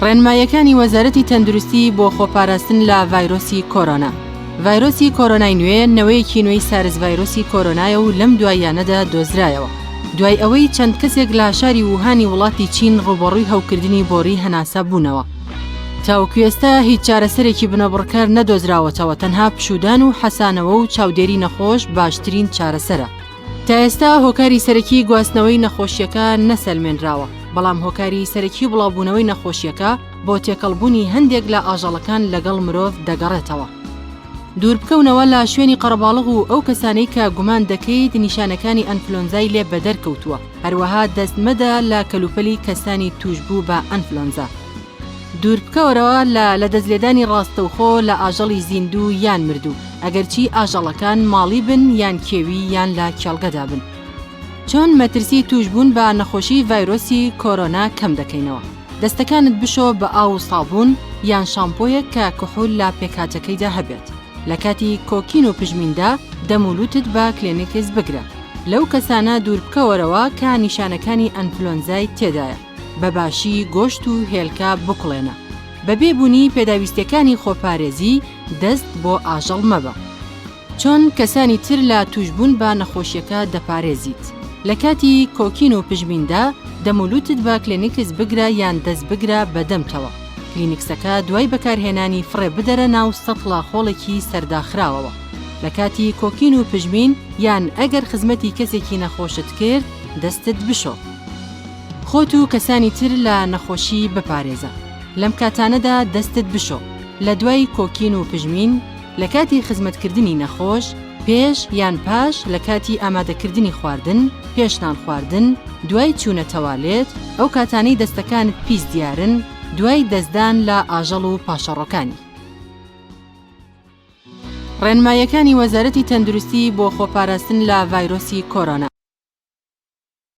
ڕێنماییەکانی وەزارەتی تەندروستی بۆ خۆپاراستن لە ڤایرۆسی کۆرۆنا. ڤایرۆسی کۆرۆنای نوێ نەوەیەکی نوێی سارس ڤایرۆسی کۆرۆنایە و لەم دواییانەدا دۆزرایەوە. دوای ئەوەی چەند کەسێک لە شاری ووهانی وڵاتی چین ڕووبەڕووی هەوکردنی بۆری هەناسە بوونەوە. تاوەکو ئێستا هیچ چارەسەرێکی بنەبڕکەر نەدۆزراوەتەوە تەنها پشوودان و حەسانەوە و چاودێری نەخۆش باشترین چارەسەرە. تا ئێستا هۆکاری سەرەکی گواستنەوەی نەخۆشیەکە نەسەلمێنراوە، بەڵام هۆکاری سەرەکی بڵاوبوونەوەی نەخۆشیەکە بۆ تێکەڵبوونی هەندێک لە ئاژەڵەکان لەگەڵ مرۆڤ دەگەڕێتەوە. دووربکەونەوە لە شوێنی قەرەباڵغ و ئەو کەسانەی کە گومان دەکەیت نیشانەکانی ئەنفلۆنزای لێ بەدەر کەوتووە، هەروەها دەست مەدە لە کەلوپەلی کەسانی تووشبوو بە ئەنفلۆنزا. دووربکەوەرەوە لە لەدەستلێدانی ڕاستەوخۆ لە ئاژەڵی زیندوو یان مردوو، ئەگەرچی ئاژەڵەکان ماڵی بن یان کێوی یان لە کێڵگەدا بن. چۆن مەترسی تووشبوون بە نەخۆشی ڤایرۆسی کۆرۆنا کەم دەکەینەوە؟ دەستەکانت بشۆ بە ئاو و سابوون یان شامپۆیەک کە کحول لە پێکهاتەکەیدا هەبێت. لە کاتی کۆکین و پژمیندا دەم و لوتت بە کلێنکس بگرە. لەو کەسانە دووربکەوەرەوە کە نیشانەکانی ئەنفلۆنزای تێدایە. بە باشی گۆشت و هێلکە بکوڵێنە. بەبێ بونی پێداویستیەکانی خۆپارێزی دەست بۆ ئاژەڵ مەبە. چۆن کەسانی تر لە توشبوون بە نەخۆشیەکە دەپارێزیت؟ لە کاتی کۆکین و پژمیندا دەم و لوتت بە کلێنکس بگرە یان دەست بگرە بە دەمتەوە. کلینکسەکە دوای بەکارهێنانی فڕێ بدەرە ناو سەتڵە خۆڵێکی سەرداخراوەوە. لە کاتی کۆکین و پژمین یان ئەگەر خزمەتی کەسێکی نەخۆشت کرد دەستت بشۆ. خۆت و کەسانی تر لە نەخۆشی بپارێزە. لەم کاتانەدا دەستت بشۆ، لە دوای کۆکین و پژمین، لە کاتی خزمەتکردنی نەخۆش، پێش یان پاش لە کاتی ئامادەکردنی خواردن، پێش نان خواردن، دوای چوونە تەوالێت، ئەو کاتانەی دەستەکانت پیس دیارن، دوای دەستدان لە ئاژەڵ و پاشەڕۆکانی. ڕێنماییەکانی وەزارەتی تەندروستی بۆ خۆپاراستن لە ڤایرۆسی کۆرۆنا.